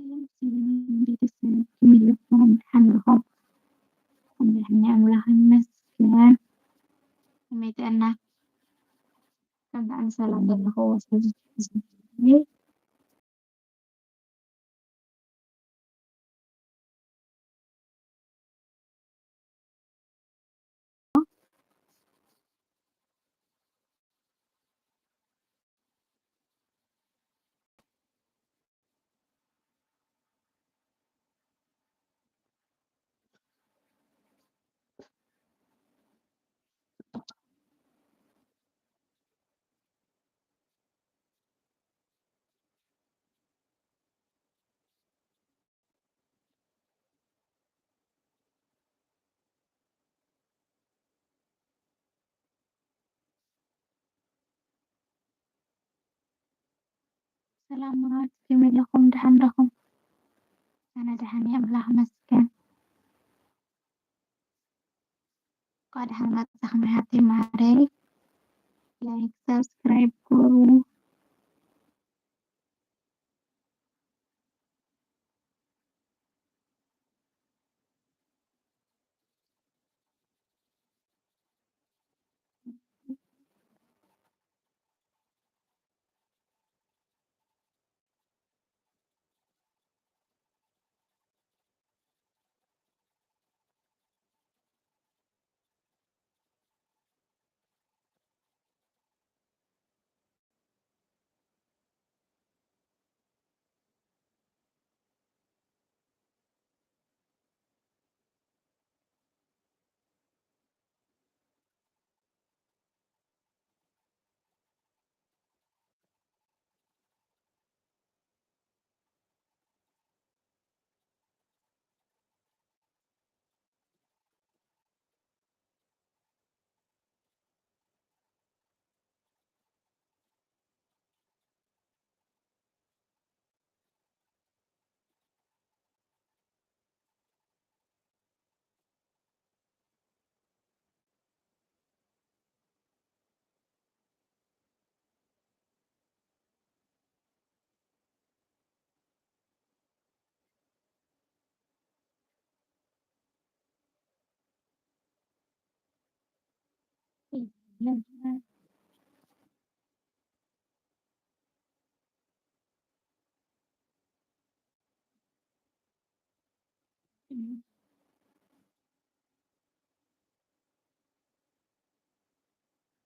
ሰላም ሰላም ቤተሰብ፣ ከመይ ኣለኹም? ደሓን ዲኹም? ኣምላኽ ይመስገን። ከመይ ጥዕና? ከም በዓል ሰላም ዘለኹዎ ሰብ ሰላም ምራት፣ ከመይ ኣለኹም? ደሓን ዲኹም? ኣነ ደሓን እየ፣ ኣምላኽ ይመስገን። እንኳዕ ደሓን መጻኹም ኣሕዋተይ ማዓረይ። ላይክ፣ ሳብስክራይብ ግበሩ።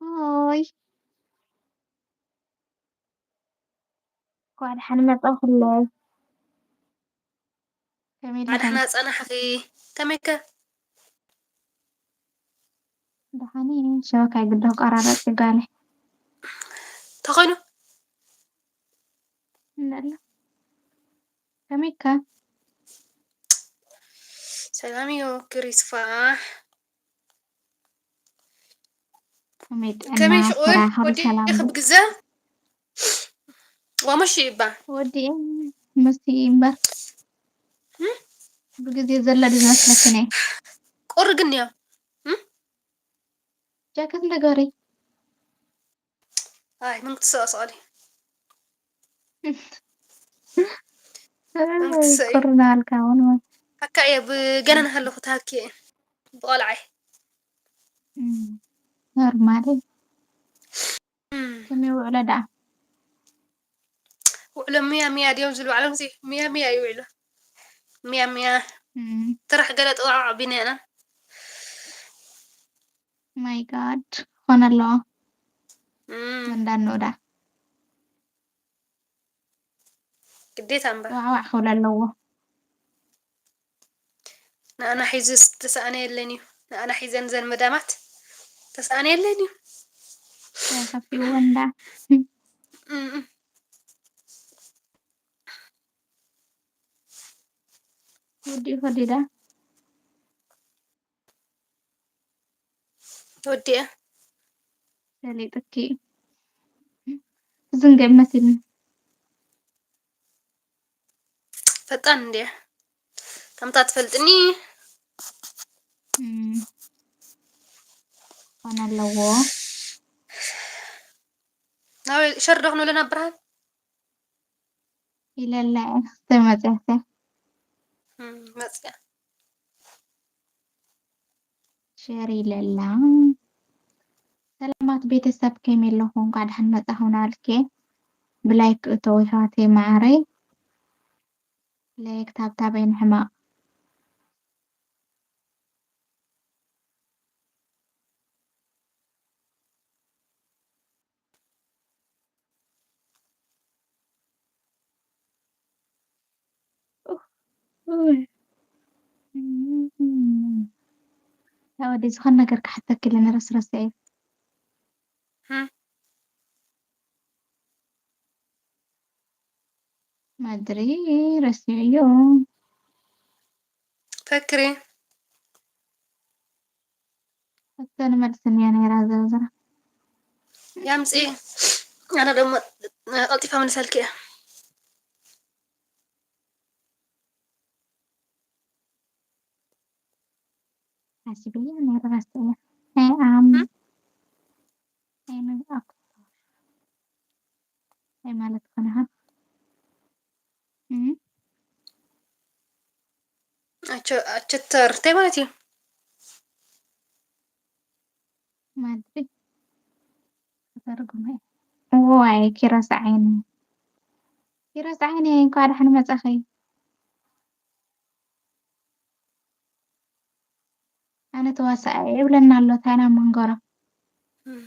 ኦይ፣ እንኳዕ ደሓን መጻኹለይ። ከመይ እንኳዕ ደሓን ዲኹም? ጸናሕኺ። ከመይከ? ደሓን እየ። ሸበካ ይግዶ ቀራረጽ ጓለይ። ተኾይኑ? እንደለ። ከመይከ? ሰላም እዩ፣ ግሪስፋ። ከመይ ጥዕና፣ ከመይ ሽቑ ስራሕ፣ ኩሉ ወዲ ሰላም ዶ? ክብ ግዘ? ዋመሽ ይባ። ወዲ መሲ እምበር። እም? ብግዜ ዘላ ዶ ዝመስለክን እየ? ቁሪ ግን እያ። እም? ጃኬት እንደገበሪ። ኣይ፣ ምን ክትስእስኣሊ? ምን ክትስእይ? ቁሪ ናልካ እውን። ሓካ እየ፣ ብገና ናሃለኹ ተሃኪ እየ። ብቆልዓይ። እም፣ ኖርማል እዩ። እም። ከመይ ውዕሎ ደኣ? ውዕሎ ምያ ምያ ድዮም ዝብሉ ባዕሎም፣ እዚ ምያ ምያ እዩ ውዕሎ። ምያ ምያ። እም። ትራሕ ገለ ጥዋዕ ኣቢና ኢና። ማይ ጋድ፣ ክኾን ኣለዎ። እም። መንዳኖ ደኣ። ግዴታ እምበር። ዋዕዋዕ ክብል ኣለዎ። ንኣና ሒዙ ተሰኣነ የለን እዩ። ንኣና ሒዘን ዘን መዳማት ተሰኣነ የለን እዩ። ከፊእዎ እንዳ። እም፣ እም። ወዲኡ ከዲዳ። ወዲኣ። ሰሊጥኪ። ዝንገ መሲልኒ። ፈጣን እንድያ። ከምታ ትፈልጥኒ። እም። ክኾን ኣለዎ። ናበይ ሸር ዶ ክንብሎ ናብ ብርሃን? ኢለላ እየ። ተመፅያተ እም፣ መፅያ ሸር ኢለላ። ሰላማት ቤተሰብ ከመይ ኣለኹም? እንኳዕ ደሓን መጻኹም ናልኬ። ብላይክ እተው ይሕዋተይ መዓረይ። ላይክ ታብታበይ ንሕማቕ። ኡይ። እታ ወዲ ዝኾነ ነገር ክሓተኪ ኢለ ነረስረሰ እየ። እም። ማድሪ ረሲዑ እዩ። ፈክሪ። ሕቶ ንመልስን እያ ነይራ ዘርዝራ። ያምፂ። ኣነ ደግሞ ቀልጢፋ መልሰልኪ እየ። ሓሲበያ ነይረ ረሲዐ። ናይ ኣም እም? ናይ መን ኣክተር ናይ ማለት ኮነኻ እም? ኣቸ- ኣቸተር እንታይ ማለት እዩ? ማድሪ ከተርጉመ እየ። እዋይ ኪሮስ ዓይኒ ኪሮስ ዓይኒ እንኳዕ ደሓን መጻኺ። ኣነ ተዋሳኣይ እየ ይብለና ኣሎ ታና መንጎሮ። እም።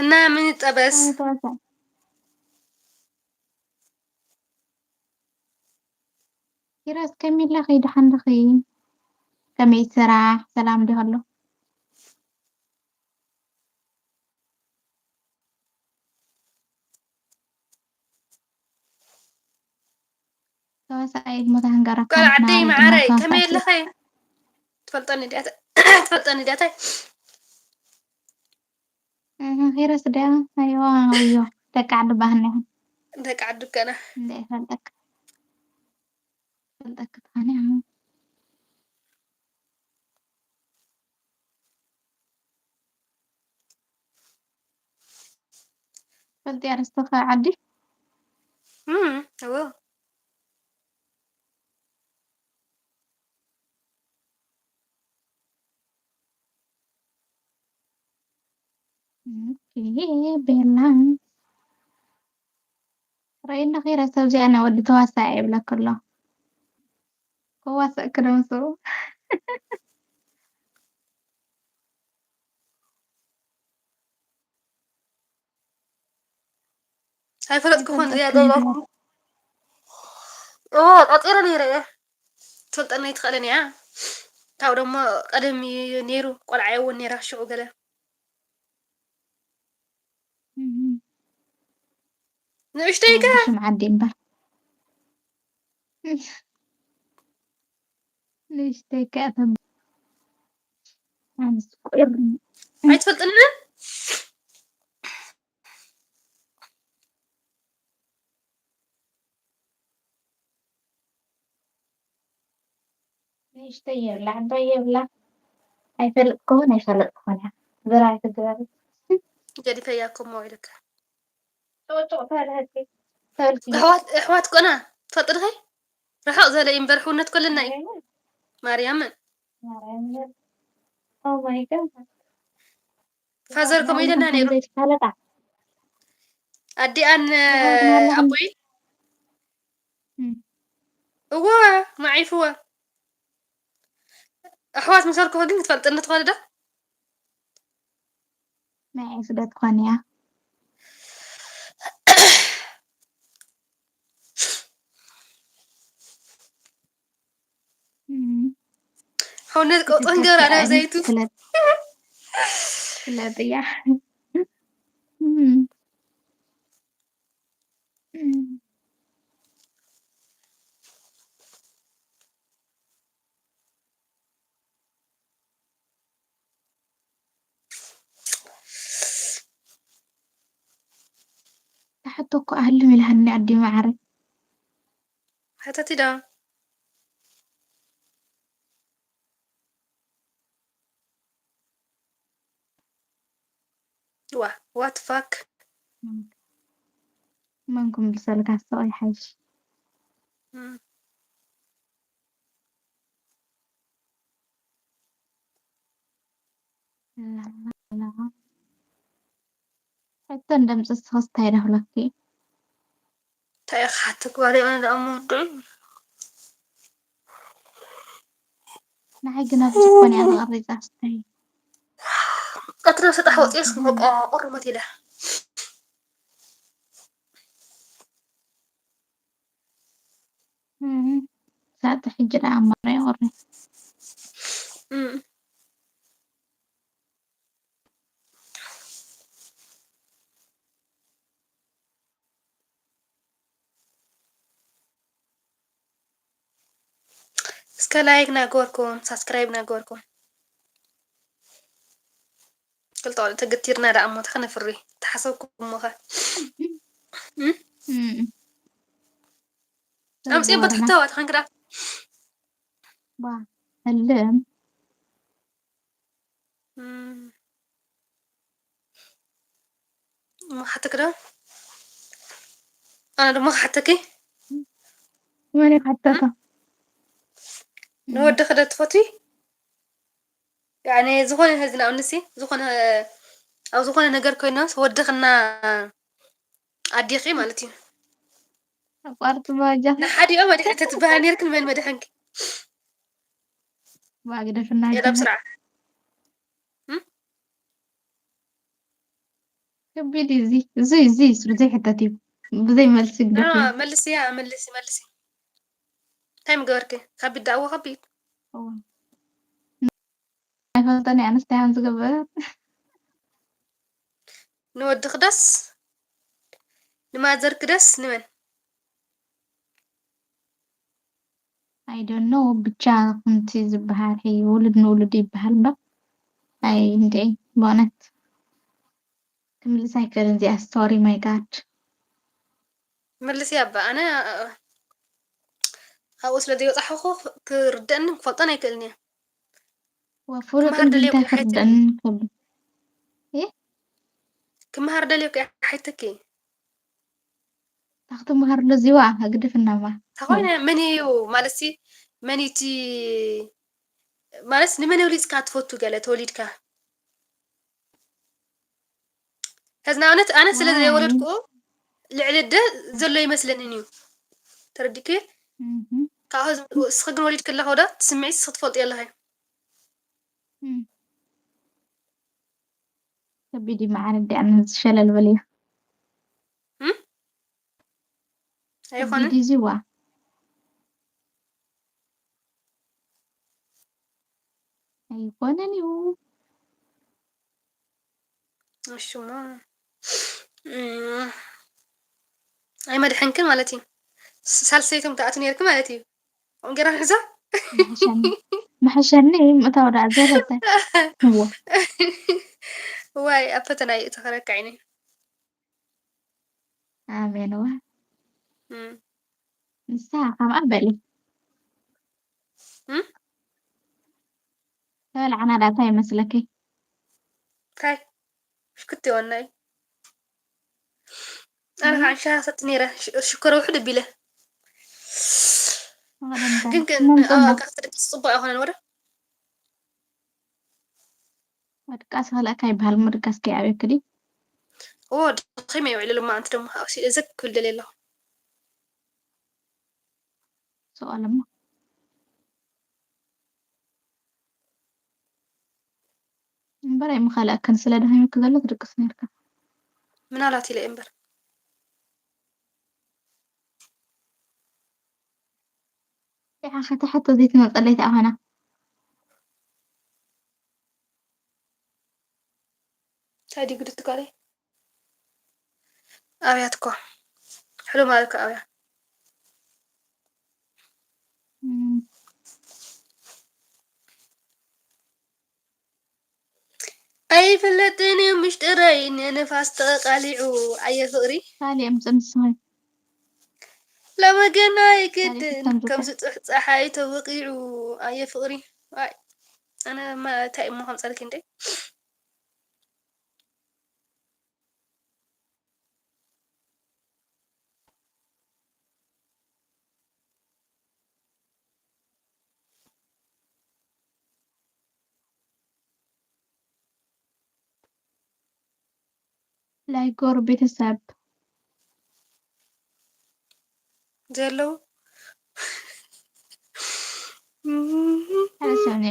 እና ምን ይጠበስ? ኣነ ተዋሳኣይ ኪሮስ ከመይ ኣለኺ? ደሓን ዲኺ? ከመይ ስራሕ? ሰላም ዲኺ ኣሎ? ተዋሳኣይ ሞታ ሃንጋራ ጓል ዓደይ ናይ መዓረይ ግንባር ከመይ ተዋሳእቲ። ኣለኸ? ትፈልጠኒ ድያ ተ- ትፈልጠኒ ድያ ታይ? እህ፣ ኪሮስ ድያ? ኣይዋ፣ ወዮ። ደቂ ዓዲ ባህና ይኹን። ደቂ ዓዲ ገና። እንደ ይፈልጠክ። ይፈልጠክ ትኾነ። ፈልጥያ ርስቶኸ ዓዲ? እም፣ እዎ። ኦኬ፣ ቤላ። ርእይና ኺረ ሰብ እዚኣ ናይ ወዲ ተዋሳእ ይብለክ ኣሎ። ከዋስእ ክደምሱ። ኣይፈለጥኩኹን እዚኣ ዘለኹም። ኦ፣ ቀፂረ ነይረ እየ። ትፈልጠኒ ኣይትኽእልን እያ። ካብ ደሞ ቀደም እዩ ነይሩ፣ ቆልዓ እየ እውን ነይራ ሽዑ ገለ። እም። ንእሽተይ ከ? ሽም ዓዲ እምበር። ንእሽተይ ከ ተም-፣ ኣንስ ቁር-፣ ኣይትፈልጥንን? ንእሽተይ የብላ፣ ዓባይ የብላ። ኣይፈልጥኩን፣ ኣይፈለጥኩን እያ። ዘራይ ትግበሪ። ገዲፈያ እኮ እሞ ኢልካ። ጭቕጭቕ ተባህልኪ፣ ተበልኪ። ኣሕዋት፣ ኣሕዋት ኮና፣ ትፈልጢ ዲኺ? ርሕቕ ዝበለ እዩ እምበር ሕውነት ኮለና እዩ። ማርያምን። ማርያምን። Oh my God። ፋዘር ከምኡ ኢለና ነይሩ። ዘይተፋለጣ። ኣዲኣን ኣሕዋትና ኣለና። ኣቦይ። እም። እወ፣ መዒፍወ። ኣሕዋት ምሰልኩ ግን ክትፈልጥኒ ትኽእሊ ዶ? መዒፍ ዶ ትኾን እያ? እም። ሕውነት ቀውጦ እንገራ ናብ ዘይቱ። ፍለጥ። ፍለጥ እያ። እም። እም። ተሓቶ እኮ ኣህልም ኢልሃኒ ኣዲ መዓረ። ሕተቲ ዶ? ዋ፣ what fuck? መን ክምልሰልካ ስቕ ይሓይሽ። እም። ሕቶ እንደምፅስ ተኸስታይ ዳኽለኪ። እንታይ ኢኻ ሓትት ጓለይ? ኣነ ደኣ እሞ ወድዑ። ንዓይ ግን ኣብዚ ኮን እያ ተቐሪፃ ስታይ። ቀትሪ ሰጣሕ ወፂኦስ በቃ ቁርመት ኢለ። ሳተ ሕጂ ደኣ ኣማራ ይቆሪ። እም። እስከ ላይክ ናገበርኩም ሳብስክራይብ ናገበርኩም። ክልተ ቆልዑ ተገቲርና ደኣ እሞ ተኸነፍሪ ተሓሰብኩም እሞ ኸ እም? እም። ኣምፅኦ እባ ትሕተዋ ተኸንክዳ ባ ህልም እም። እሞ ሓተክ ዶ ኣነ ድማ ክሓተኪ መን ይሓተካ? ንወድኺ ዶ ትፈትዊ? ያኔ ዝኾነ ህዝና ንሲ ዝኾነ ኣብ ዝኾነ ነገር ኮይናስ ወድኽና ኣዴኺ ማለት እዩ። ኣቋርጥ ባጃ ንሓዲኦም ኣዴኺ ተትበሃል ነርክን መን መድሐንኪ? ባግደፍና የላብ ስርዓ ከቢድ እዩ። እዚ እዚ እዚ ብዘይ ሕተት እዩ። ብዘይ መልሲ ግደፍ እዩ። መልስያ መልሲ መልሲ እንታይ ምገበርኪ? ከቢድ ደኣዎ ከቢድ እዋ። ኣይፈልጠን እየ ኣነስ እንታይ ከም ዝገብር። ንወድኺ ደስ ንማዘርኪ ደስ ንመን? I don't know ብቻ ከምቲ ዝበሃል ሕይ ውሉድ ንውሉድ ይበሃል እምበር ኣይ እንድዒ በእውነት ክምልስ ኣይክእልን እዚኣ story my god። መልስያ እባ ኣነ ኣብኡ ስለ ዘይበፃሕኹ ክርደአንን ክፈልጦን ኣይክእልን እየ። ወፍሉጥ ክመሃር ደልዮ እንታይ እኮ ሓይትኪ ክርደን ከሉ እ ክመሃር ደልዮ እኮ ሓይትኪ ታክቲ መሃር ለዚዋ ግድፍ እናማ ተኾይነ መን እዩ ማለት ሲ መን እቲ ማለት ንመን ወሊድካ ትፈቱ ገለ ተወሊድካ ሕዚ ንኣብነት ኣነ ስለ ዋይ ዘይወለድኩ ልዕሊ ኣደ ዘሎ ይመስለንን እዩ ተረዲእኪ እምም። ካብ ህዝቢ እስኺ ግን ወሊድኪ ኣለኺ ወደ ትስምዒ እስኺ ትፈልጢ ኣለኺ እም። ከቢድ እዩ መዓረ እንዲኣ ሸለል በልያ እም? ኣይኾነ ከቢድ እዩ ዚዋ ኣይኮነን እዩ እሽሞ እም፣ ኣይመድሐንክን ማለት እዩ። ስ- ሳልሰይቶም ትኣቱ ነርኪ ማለት እዩ። ከምኡ ገይራ ንሕዛ መሐሸኒ መሐሸኒ ምእታው ደኣ ዘለተ እዎ ዋይ ኣብ ፈተና ይእተኸረካ ዓይነይ። ኣሜን እዋ እም፣ ንሳ ከምኣ በሊ እም? ተበላዕና ዳታ ይመስለኪ እንታይ ሽክት ይወናይ ኣነ ከዓ ሻሃ ሰቲ ነይረ ሽ- ሽኮር ውሕድ ኣቢለ መቐደምታ ግን ግን መምፅና ካብቲ ድቅስ ፅቡቅ ኣይኮነን ወደ ወድቃስ ከለእካ ይበሃል ምድቃስ ከይኣብየክዲ ኦ ድኺመ ይውዕል ሎማዓንቲ ደሞ ኣብሲ እዘግ ክብል ደልየ ኣለኹ ስቕ ኣለማ እምበር ኣይምኸለእክን ስለ ደኺሙኪ ዘሎ ትድቅስ ነርካ ምናልባት ኢለ እየ እምበር ዲዓ ከተሓቶ ዘይትመፀለይ ተኣኾና እንታይ ድዩ ግድት ጓለይ ኣብያት እኮ ሕሉም ኣልካ ኣብያ እም፣ ኣይፍለጥን እዩ ምሽጥረይ ንንፋስ ተቃሊዑ ኣየ ፍቅሪ ካልእ እዮም ዝምስሉ ለመገና ካልእ ይግድን ክተምርካ ከም ስጡሕ ፀሓይ ተወቂዑ ኣየ ፍቅሪ ዋይ ኣነ ማ እንታይ እሞ ከምፀልኪ እንደ ላይክ ጎር ቤተሰብ ዘለዉ ሓሰብኒ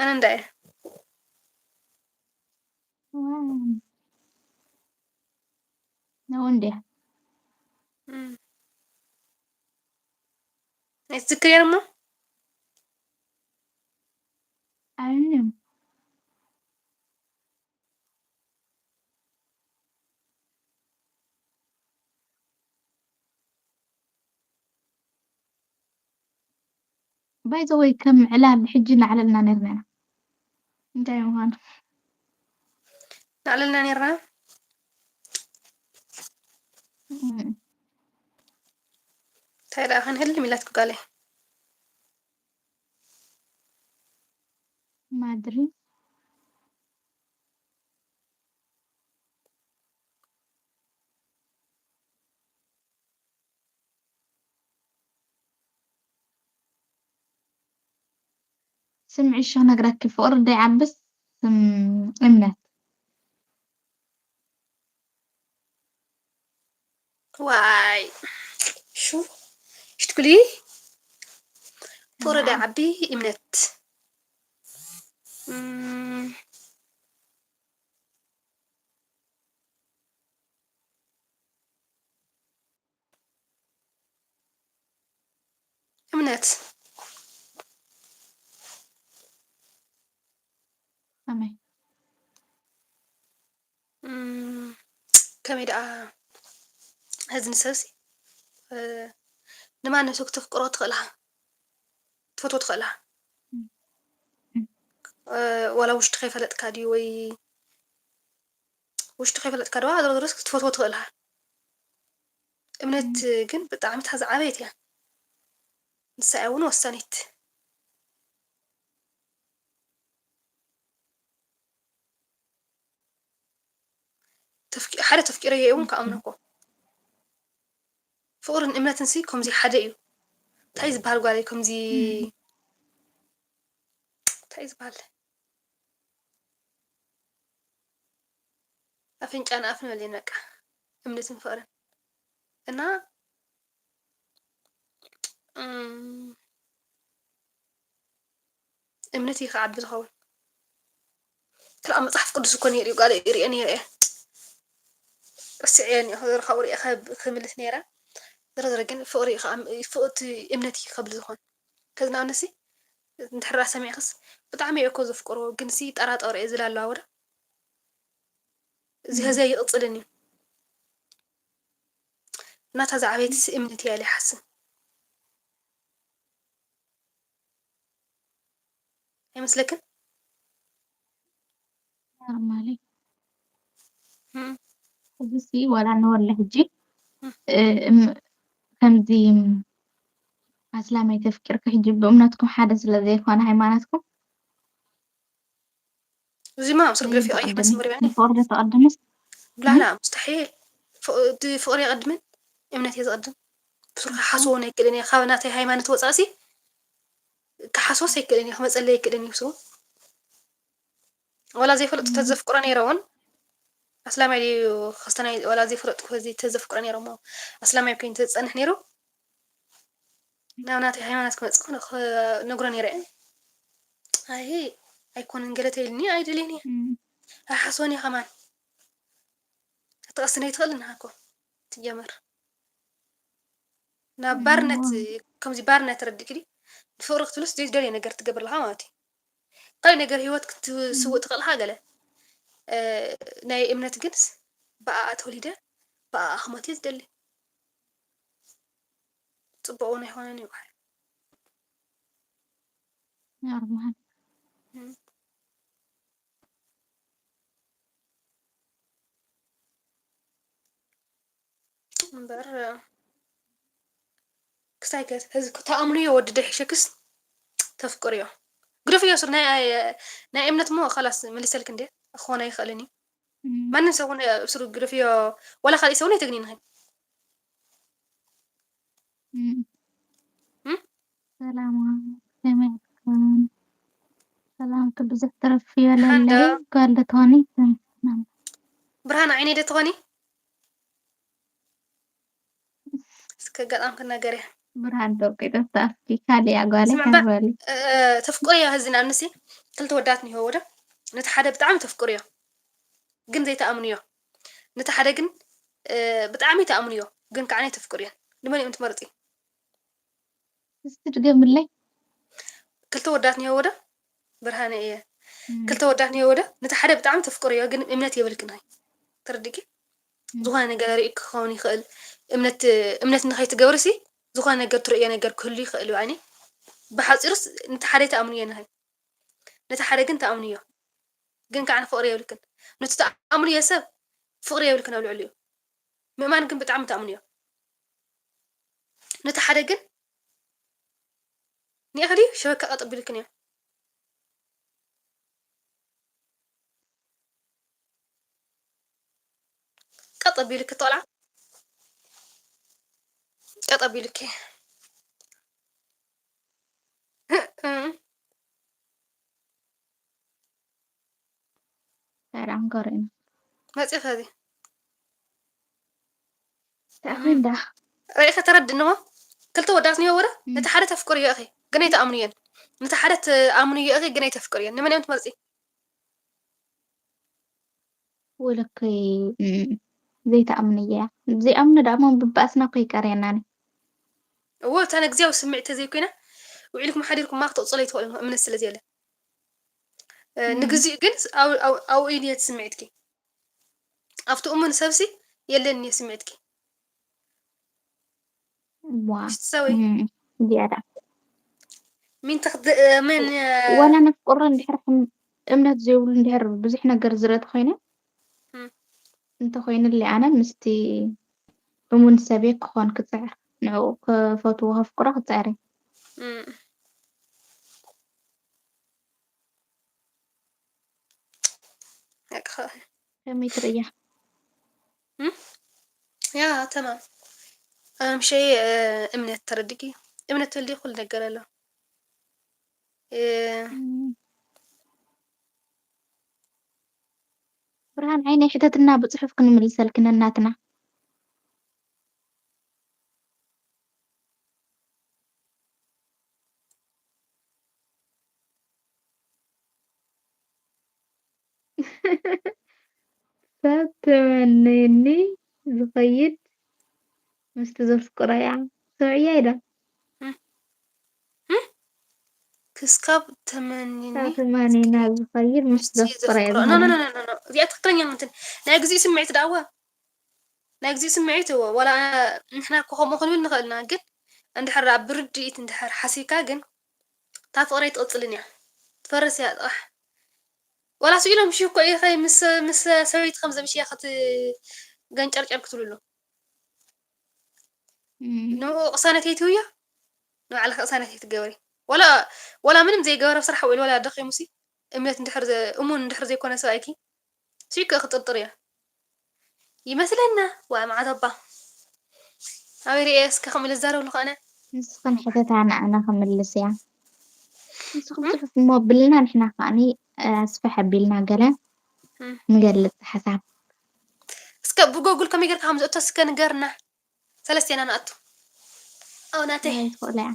ኣነ እንዳየ ነው እንዴ? ኣይትዝክርያ እሞ ኣይንም ባይ ዘ ወይ ከም ዕላል ሕጂ እናዕለልና ነርና ኢና እንታይ ምዃኑ ናዕለልና ነርና እንታይ ደኣ ክንህልም ኢላትኩ ጋለይ ማድሪ ስምዒ እሺ ክነግረኪ ፍቕሪ ደይዓብስ እምነት ዋይ ሹ ሽትኩሊ ፍቕሪ ደይዓቢ እምነት እምነት ከመይ ከመይ ደኣ እዚ ንሰብሲ ንማንም ሰብ ክተፍቅሮ ትኽእል ኢኻ ትፈትዎ ትኽእል ኢኻ ዋላ ውሽጢ ከይፈለጥካ ድዩ ወይ ውሽጢ ከይፈለጥካ ደዋ ዞሮ ዞሮስ ክትፈትዎ ትኽእል ኢኻ እምነት ግን ብጣዕሚ እታ ዝዓበየት እያ ንሳ እውን ወሳኒት ሓደ ተፍቂረዮ እውን ክኣምኖ እኮ ፍቕርን እምነትን ሲ ከምዚ ሓደ እዩ እንታይ ዝበሃል ጓል ከምዚ እንታይ ዝበሃል ኣፍንጫን ኣፍን በልየን በቃ እምነትን ፍቕርን እና እምነት እዩ ክዓቢ ዝኸውን ክልኣ መፅሓፍ ቅዱስ እኮ ነይሩ እዩ ቃል ሪኦ ነይረ እየ ረስዐዮ እኒኦ ካብኡ ሪኦ ክምልስ ነይረ ዝረዝረ ግን ፍቅሪ ፍቅቲ እምነት እዩ ከብል ዝኮን ከዚ ንኣብነሲ እንድሕራ ሰሚዕክስ ብጣዕሚ እየ እኮ ዘፍቅሮ ግን ሲ ጠራጠሩ እየ ዝላ ኣለዋ ወደ እዚ ሀዚ ኣይቕፅልን እዩ እናታ ዝዓበየትሲ እምነት እያ ኢለ ይሓስብ ኣይመስለክን ኖርማሊ እዚሲ ዋላ ንወለ ሕጂ ከምዚ ኣስላማይ ተፍቂርካ ሕጂ ብእምነትኩም ሓደ ስለ ዘይኮነ ሃይማኖትኩም እዚማ ምስ ርግረፊ ቀይሕ መስመር ይበኒ ንፍቅሪ ዶ ተቐድምስ ብላላ ሙስተሒል እቲ ፍቅሪ የቐድምን እምነት እየ ዝቐድም ብሱር ክሓስቦ ኣይክእልን እየ ካብ ናተይ ሃይማኖት ወፃእሲ ክሓስቦስ ኣይክእልን እየ ክመፀለይ ኣይክእልን እዩ ብሱሩ ወላ ዘይፈለጡ ተዘፍቅሮ ነይረ እውን ኣስላማይ ድዩ ክስተናይ ወላ ዘይፈለጡ ተዘፍቅሮ ነይረ እሞ ኣስላማይ ኮይኑ ተዝፀንሕ ነይሩ ናብ ናተይ ሃይማኖት ክመፅእ ከሎ ክነግሮ ነይረ እየ ኣይ ኣይኮነን ገለ ተይልኒ ኣይደልየን እየ ኣይሓስቦን እየ ከማን ክትቐስን ኣይትኽእልን ኢኻ እኮ ትጀመር ናብ ባርነት ከምዚ ባርነት ረዲእኪ ድዩ ንፍቕሪ ክትብልስ ዘይትደልዮ ነገር ትገብር ኣለኻ ማለት እዩ ካልእ ነገር ህይወት ክትስውእ ትኽእል ኢኻ ገለ ናይ እምነት ግንስ ብኣኣ ተወሊደ ብኣኣ ክሞት እየ ዝደሊ ፅቡቕ እውን ኣይኮነን እዩ በሃል ኖርማል እምበር ክስታይ ከ ህዚ ተኣምንዮ ወዲ ዶ ይሕሸክስ ተፍቅርዮ ግደፍዮ ስር ናይ ናይ እምነት ሞ ካላስ መሊሰልክ እንደ ክኾን ኣይኽእልን እዩ ማንም ሰብ እውን ስሩ ግደፍዮ ዋላ ካልእ ሰብ እውን ኣይተግኒ ንኽን ሰላም ከመይ ኣትክን ሰላምኪ ብዙሕ ትረፍዮ ለለይ ጓል ዶ ትኾኒ ብርሃን ዓይነይ ዶ ትኾኒ? እስከ ኣጋጣሚ ክናገር እየ። ብርሃን ደቂጠታ እስኪ ካልእ እያ ጓለይ ስምዕባ በሊ። ተፍቅርዮ ህዚ ንኣብነሲ ክልተ ወዳት ንህወ ወደ ነቲ ሓደ ብጣዕሚ ተፍቅርዮ ግን ዘይተኣምንዮ፣ ነቲ ሓደ ግን ብጣዕሚ ተኣምንዮ ግን ከዓ ተፍቅርዮ። ንመን እዮም ትመርፂ? እስቲ ድገምለይ። ክልተ ወዳት ንህወ ወደ ብርሃነ እየ ክልተ ወዳት ንህወ ወደ ነቲ ሓደ ብጣዕሚ ተፍቅርዮ ግን እምነት የብልክን ሀይ። ተረዲኪ? ዝኾነ ነገር ሪእኪ ክኸውን ይኽእል። እምነት እምነት ንኸይትገብርሲ ዝኾነ ነገር ትርእዮ ነገር ክህሉ ይኽእል እዩ። ኣይኒ ብሓፂሩስ ነቲ ሓደ ተኣምንዮ ንኸይ ነቲ ሓደ ግን ተኣምንዮ ግን ከዓ ፍቕሪ የብልክን። ነቲ ተኣምንዮ ሰብ ፍቕሪ የብልክን ኣብ ልዕሊኡ። ምእማን ግን ብጣዕሚ ተኣምንዮ። ነቲ ሓደ ግን ኒእኺ ድዩ ሸበካ ቀጥ ኣቢልክን እዮ። ቀጥ ኣቢልኪ ቆልዓ ቀጥ ኣቢልኪ ሰላም ከርእዩ መፂ ኸዚ ተኣኺንዳ ርኢኺ ተረድእንዎ። ክልተ ወዳት ንዮ ወረ ነቲ ሓደ ተፍቅርዮ ኢኺ ግን ኣይተኣምንዮን። ነቲ ሓደ ትኣምንዮ ኢኺ ግን ኣይተፍቅርዮን። ንመን እዮም ትመርፂ? ወለከይ ዘይተኣምንያ ዘይኣምኑ ደኣ እሞ ብባእስና እኮ ይቀርየናኒ። እዎ እታ ነግዚያዊ ስምዒት ተዘይኮይና ውዒልኩም ሓዲርኩም ማ ክትቕፅሎ ይትኽእሉ እምነት ስለ ዘየለ። ንግዚኡ ግን ኣብኡ እዩ ነቲ ስምዒትኪ። ኣብቲ እሙን ሰብሲ የለን እዩ ስምዒትኪ። ዋ ሽትሰዊ እም፣ እዚኣ ደኣ ሚን ተኽድ ምን ዋላ ነፍቅሮ እንድሕር ሕም- እምነት ዘይብሉ እንድሕር ብዙሕ ነገር ዝረት ኮይነ እም። እንተኮይኑለይ ኣነ ምስቲ እሙን ሰበይ ክኾን ክፅዕር ንዕኡ ክፈትዎ ከፍቅሮ ክፅዕር እየ። እም። በቃ ከመይ ትርእያ? ያ ተማም ኣምሸይ እምነት ተረድጊ እምነት ትልዲ ኩሉ ነገር ኣሎ። ብርሃን ዓይነይ ሕተትና ብፅሑፍ ክንምልሰልኪ ነናትና። ሰብ ተመነየኒ ዝኸይድ ምስቲ ዘፍቅሮ እያ ሰምዕያ ኢዳ ክስካብ ተመኒኒ ካብ ተመኒና ዝኸይድ ምስ ምስቲ ዘፍቅሮ እያ ዘፍቅሮ ኖ ኖ ዝኸይድ ኖ ኖ ኖ እዚኣ ትክክለኛ እንትን ናይ ግዚኡ ስምዒት ደኣዋ ናይ ግዚኡ ስምዒት እዎ ዋላ ንሕና እኮ ከምኡ ክንብል ንኽእል ኢና ግን እንድሕር ኣብ ብርድኢት እንድሕር ሓሲብካ ግን እታ ፍቕረይ ትቕፅልን እያ ትፈርስ እያ ጥራሕ ዋላ ስኢሎም ሽኮ ኢኸ ምስ ምስ ሰበይቲ ከም ዘምሽያ ክትገንጨርጨር ክትብልሉ እም፣ ንኡ ቅሳነት ኣይትህብዮ ንባዕልኺ ቅሳነት ኣይትገበሪ ዋላ ዋላ ምንም ዘይገበረ ስራሕ ውዒል ዋላ ደኺሙሲ እምነት እንድሕር ዘ- እሙን እንድሕር ዘይኮነ ሰብኣይኪ ሽከ ክጥርጥር እያ ይመስለና ዋ መዓት ኣባ ኣበይ ርኤ እስከ ከምኡ ልዛረብ ልኾነ ንስኽን ሕተታ ንኣና ክምልስ እያ ንስኽን ፅሑፍ እሞ ብልና ንሕና ከዓኒ ኣስፍሕ ኣቢልና ገለ እም። ንገልፅ ሓሳብ እስከ ብጎጉል ከመይ ጌርካ ከም ዝእቶ እስከ ንገርና ሰለስቴና ንኣቱ ኣው ናተይ ናይ ትኽእሎ እያ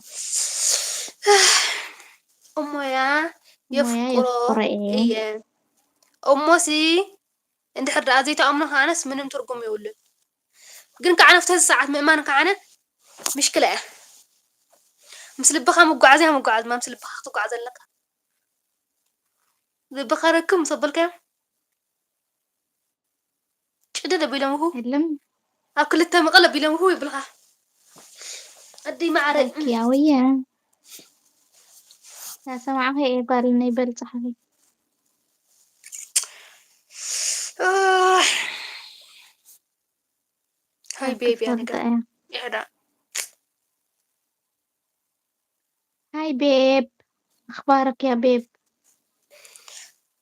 እሞያ ሞያ የፍቅሮ የፍቅሮ እየ እየ እሞሲ እንድሕር ደኣ ዘይተኣምኖ ከዓነስ ምንም ትርጉም የብሉን ግን ከዓ ነፍቲ ሰዓት ምእማን ከዓነ ምሽክላ እያ ምስ ልብኻ ምጓዓዝ እያ ምጓዓዝ ማ ምስ ልብኻ ክትጓዓዝ ኣለካ ልብኻ ረክብ ምስ ኣበልካዮ ጭድድ ኣቢሎም ሁ የለም ኣብ ክልተ መቐል ኣቢሎም ሁ ይብልኻ ኣደይ ማዕረ ኪያውየ ናሰማዕኸ እየ ጓል ነይ በል ፀሓፊ ሃይ ቤቢ ኣነጋ እያ ይሕዳ هاي بيب، أخبارك يا بيب؟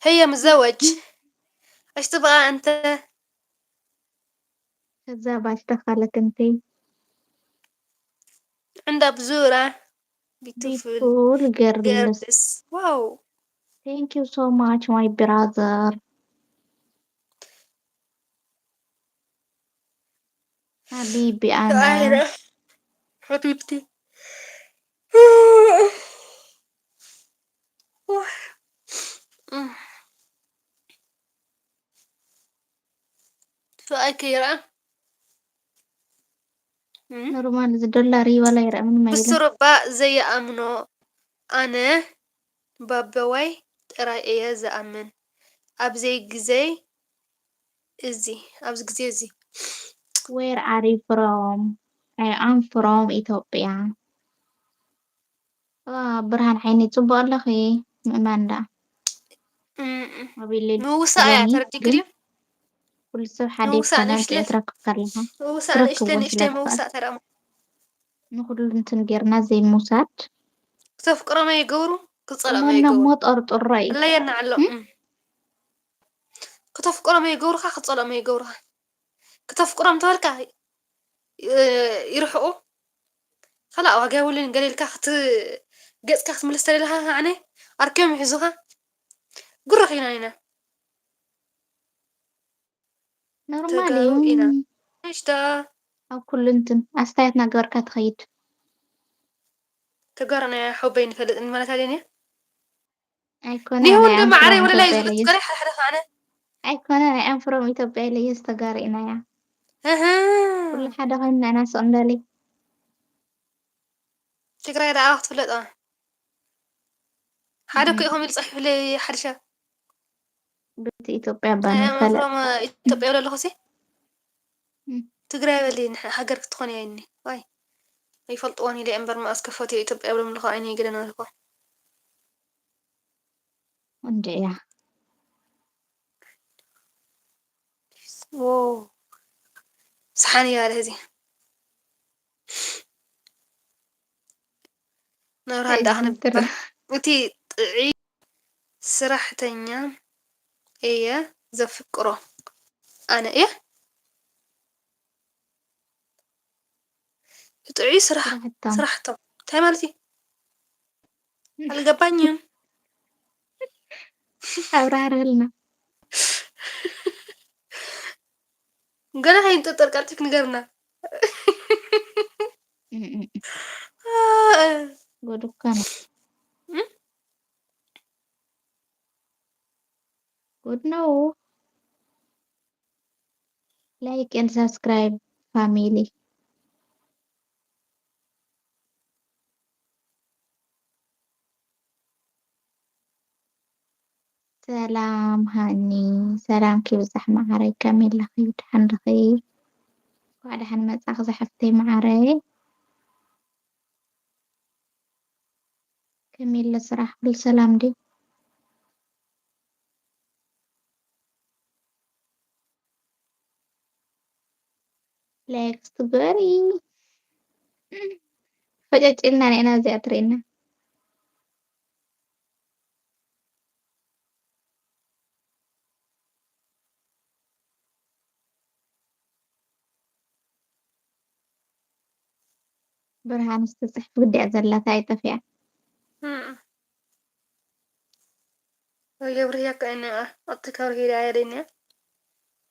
هي متزوج ايش تبغى انت كذابة اشتغلت انتي عندها بزورة beautiful beautiful girls. Girls واو Thank you so much my brother. ሓቢቢ ኣና ኣይ፣ ሓቢብቲ። ሰብኣይ ከይረኣ ኖርማል እዚ ዶላር ይበላ ይረኣ ምንም ኣይብለን። ብሱር እባ ዘይኣምኖ ኣነ ባበዋይ ጥራይ እየ ዝኣምን ኣብዚ ግዜ እዚ ኣብዚ ግዜ እዚ። Where are you from? I am from ኢትዮጵያ። ዋ ብርሃን ዓይኒ ጽቡቅ ኣለኺ ምእማን ደኣ እም፣ ኣቢለይ ምውሳእ እያ ሎሚ ተረዲእኪ ግን ድዩ? ኩሉ ሰብ ሓደ ምውሳእ ይኮነን ንእሽተይ ክእትረክብ ከለኻ ምውሳእ ትረክብ ንእሽተይ እውን ንእሽተይ ስለትኽእል ምውሳእ ተረእሞ ንኩሉ እንትን ጌርና ዘይምውሳድ ክተፍቅሮም ኣይገብሩ ክጸልኦም እመኖ እሞ ኣይገብሩ ጠርጥሮ እዩ ኣለየና ኣሎ እም? እም። ክተፍቅሮም ኣይገብሩኻ ክጸልኦም ኣይገብሩኻ ክተፍቅሮም ተበልካ እ፣ ይርሕቁ ከላ ዋጋ የብሉን ገለ ኢልካ ክት ገጽካ ክትምልስ ተደለኻ ከዓነ ኣርኪቦም ይሕዙኻ ጉረኽ ኢና ኢና ኖርማል እዩ ተጋሩ ኢና ንሽዳ ኣብ ኩሉ እንትን ኣስተያየት ናገበርካ ትኸይድ ተጋሩ ናይ ሓወበይ ንፈልጥ ማለት ኣልየን እየ ኣይኮነ ኒሁ ናይ እንደ ኣም ማዕረ ፍሮም ወለላይ ኢትዮጵያ ዝብሉ ኢለየስ ትግራይ ሓደ ሓደ ከዓነ ኣይኮነ ናይ ኣም ፍሮም ኢትዮጵያ ኢለየስ ተጋሩ ኢና እያ እህ ኩሉ ሓደ ኮይንና ኢና ስቕ እንዳለይ ትግራይ ደኣ ክትፍለጥ እዋ ሓደ እኮ ኢኹም ኢሉ ጸሒፉለይ ሓድሻ ብቲ ኢትዮጵያ እባ ናይ ንፈለጥ ኣመፍሮም ኢትዮጵያ ይብለ ኣለኹ ሲ እም። ትግራይ በሊ ንሕ- ሃገር ክትኾን እያ እኒ ዋይ ኣይፈልጥዎን ኢለ እምበር መኣስ ከፈትዮ ኢትዮጵያ ይብሎም ኣለኹ ዓይነ ይግደና ኣለኹ እንድያ ዎ ሰሓን እያ በለ እዚ መብርሃን ደኣ ክንበር እቲ ጥዑይ ስራሕተኛ እየ ዘፍቅሮ ኣነ እየ ጥዑይ ስራሕ ስራሕቶም ስራሕቶም እንታይ ማለት እዩ ኣልገባኝም ኣብራርህልና ገና ከይንጥርጠር ቀልጢፍ ንገርና እም፣ እም፣ እም። ጉድ እኮ ነው። እም? ጉድ ነው። Like and subscribe family. ሰላም ሃኒ፣ ሰላም ኪብዛሕ መዓረይ፣ ከመይ ኣለኺ? ደሓን ዲኺ? እንኳዕ ደሓን መጻኺ ዝሓፍተይ መዓረይ። ከመይ ኣሎ ስራሕ? ኩሉ ሰላም ድዩ? ላይክ ትግበሪ። ፈጨጭ ኢልና ርኢና እዚኣ ትርኢና። ብርሃን ዝተፅሕፍ ግዲያ ዘላታ ኣይጠፊኣ። የብርህያ ከእነ ኣቲ ከብርሂዳ ያደኛ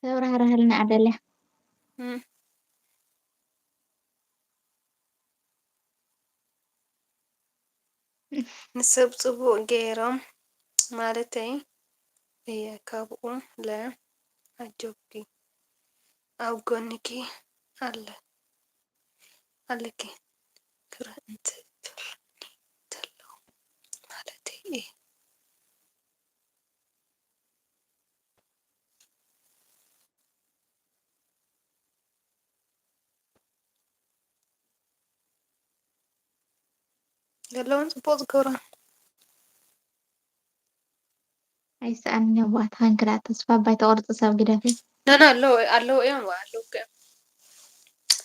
ተብራህርህልና ኣደልያ። ንሰብ ጽቡቕ ገይሮም ማለተይ እየ ካብኡ ለ ኣጆኪ ኣብ ጎንኪ ኣለ ኣለኪ ክረ እንትብልኒ ተለዉ ማለተይ እየ። ዘለውን ጽቡቕ ዝገብሮ ኣይሰኣንን እዮም ዋት ሃንክላ ተስፋ ባይ ተቆርጽ ሰብ ግደፊ። ነና ኣለዉ ኣለዉ እዮም ኣለዉ እዮም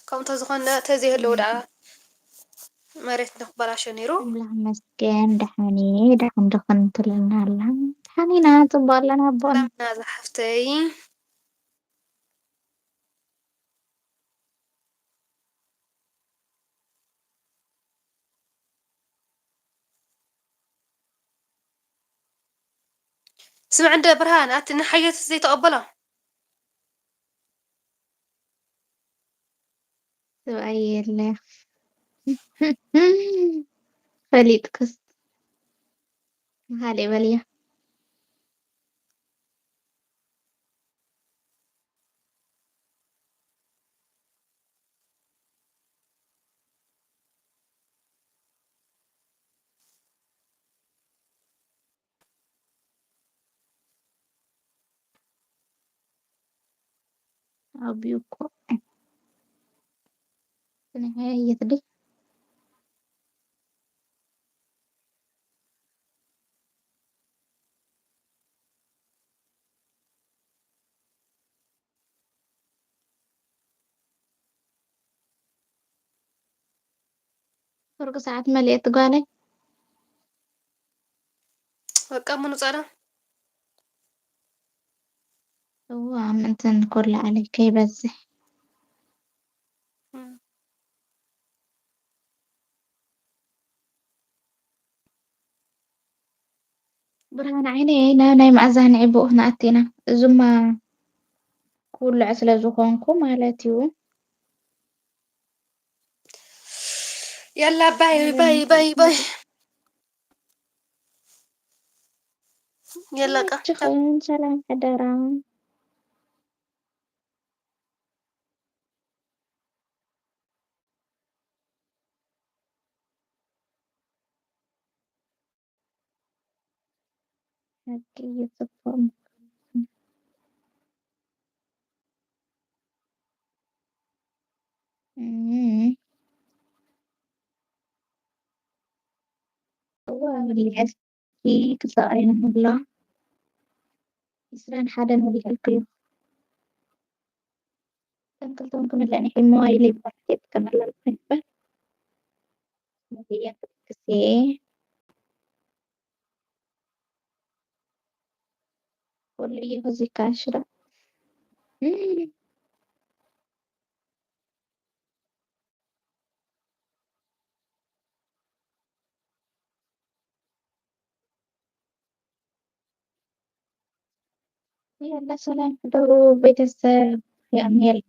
ከምኡ ተዝኾነ ተዘይህለዉ ደኣ መሬት ንክበላሸ ነይሩ። ኣምላኽ መስገን ደሓን እየ ደሓን ድኽን ትለና ኣላ። ደሓን ኢና ጽቡቕ ኣለና ኣቦና። ናዛ ሓፍተይ ስምዕ እንደ ብርሃን ኣቲ ንሓየት ዘይተቐበሎ ሰብኣይ የለ። ፈሊጥክስ። ምሃሌ በልያ። ኣብዩ እኮ ስንሐ የትዲ። ፍርቂ ሰዓት መሊኤት ጓለይ። በቃ ምኑ ጸዳ። እዋ ምእንትን ኮላ ኣለይ ከይበዝሕ። እም። ብርሃን ዓይነይ፣ ናብ ናይ መኣዛ ንዒ ብኡ ክንኣቲ ኢና። እዙማ ክውልዖ ስለ ዝኾንኩ ማለት እዩ። የላ ባይ፣ ባይ፣ ባይ፣ ባይ። የላ ቃ። ይመችኽን፣ ሰላም ሕደራ። ሓቂ እዩ፣ ጽቡቕ ምዃኑ። እም። እዋ፣ ወዲሐ እስኪ ክሳቕ ኣይንብላ። ዕስራን ሓደን ወዲሐልክዮ። እተን ክልተውን ክምለአን ይሕል ሞባይለይ ብባሕቲ እጥቀመላ ኣለኹ ይበል። እዚኣ ክሴ ኩሉ እዩ እዚ ካሽ ዶ? እም። የላ ሰላም ሕደሩ ቤተሰብ። የኣምየል